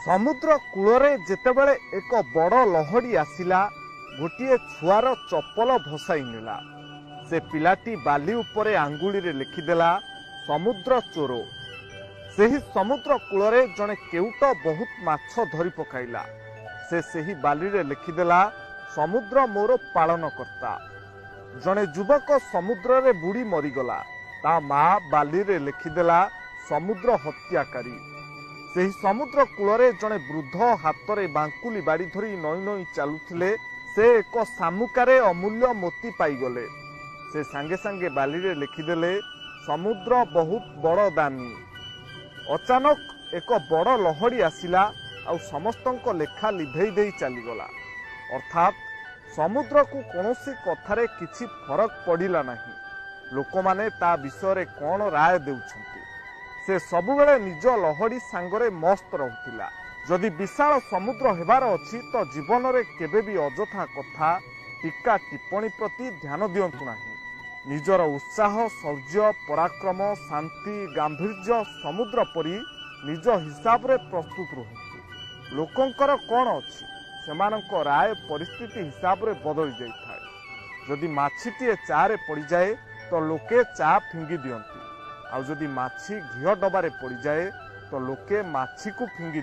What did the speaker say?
ସମୁଦ୍ର କୂଳରେ ଯେତେବେଳେ ଏକ ବଡ଼ ଲହଡ଼ି ଆସିଲା, ଗୋଟିଏ ଛୁଆର ଚପଲ ଭସାଇ ନେଲା। ସେ ପିଲାଟି ବାଲି ଉପରେ ଆଙ୍ଗୁଳିରେ ଲେଖିଦେଲା, ସମୁଦ୍ର ଚୋର। ସେହି ସମୁଦ୍ର କୂଳରେ ଜଣେ କେଉଟ ବହୁତ ମାଛ ଧରି ପକାଇଲା। ସେ ସେହି ବାଲିରେ ଲେଖିଦେଲା, ସମୁଦ୍ର ମୋର ପାଳନକର୍ତ୍ତା। ଜଣେ ଯୁବକ ସମୁଦ୍ରରେ ବୁଡ଼ି ମରିଗଲା। ତା ମା ବାଲିରେ ଲେଖିଦେଲା, ସମୁଦ୍ର ହତ୍ୟାକାରୀ। ସେହି ସମୁଦ୍ର କୂଳରେ ଜଣେ ବୃଦ୍ଧ ହାତରେ ବାଙ୍କୁଲି ବାଡ଼ି ଧରି ନଇଁ ନଇଁ ଚାଲୁଥିଲେ। ସେ ଏକ ଶାମୁକାରେ ଅମୂଲ୍ୟ ମୋତି ପାଇଗଲେ। ସେ ସାଙ୍ଗେ ସାଙ୍ଗେ ବାଲିରେ ଲେଖିଦେଲେ, ସମୁଦ୍ର ବହୁତ ବଡ଼ ଦାନୀ। ଅଚାନକ ଏକ ବଡ଼ ଲହଡ଼ି ଆସିଲା ଆଉ ସମସ୍ତଙ୍କ ଲେଖା ଲିଭେଇ ଦେଇ ଚାଲିଗଲା। ଅର୍ଥାତ୍ ସମୁଦ୍ରକୁ କୌଣସି କଥାରେ କିଛି ଫରକ ପଡ଼ିଲା ନାହିଁ, ଲୋକମାନେ ତା ବିଷୟରେ କ'ଣ ରାୟ ଦେଉଛନ୍ତି। ସେ ସବୁବେଳେ ନିଜ ଲହଡ଼ି ସାଙ୍ଗରେ ମସ୍ତ ରହୁଥିଲା। ଯଦି ବିଶାଳ ସମୁଦ୍ର ହେବାର ଅଛି ତ ଜୀବନରେ କେବେ ବି ଅଯଥା କଥା, ଟୀକା ଟିପ୍ପଣୀ ପ୍ରତି ଧ୍ୟାନ ଦିଅନ୍ତୁ ନାହିଁ। ନିଜର ଉତ୍ସାହ, ଶୌର୍ଯ୍ୟ, ପରାକ୍ରମ, ଶାନ୍ତି, ଗାମ୍ଭୀର୍ଯ୍ୟ ସମୁଦ୍ର ପରି ନିଜ ହିସାବରେ ପ୍ରସ୍ତୁତ ରୁହନ୍ତୁ। ଲୋକଙ୍କର କ'ଣ ଅଛି, ସେମାନଙ୍କ ରାୟ ପରିସ୍ଥିତି ହିସାବରେ ବଦଳି ଯାଇଥାଏ। ଯଦି ମାଛିଟିଏ ଚାରେ ପଡ଼ିଯାଏ ତ ଲୋକେ ଚା ଫିଙ୍ଗି ଦିଅନ୍ତି, ଆଉ ଯଦି ମାଛି ଘିଅ ଡବାରେ ପଡ଼ିଯାଏ ତ ଲୋକେ ମାଛିକୁ ଫିଙ୍ଗି ଦିଅନ୍ତି।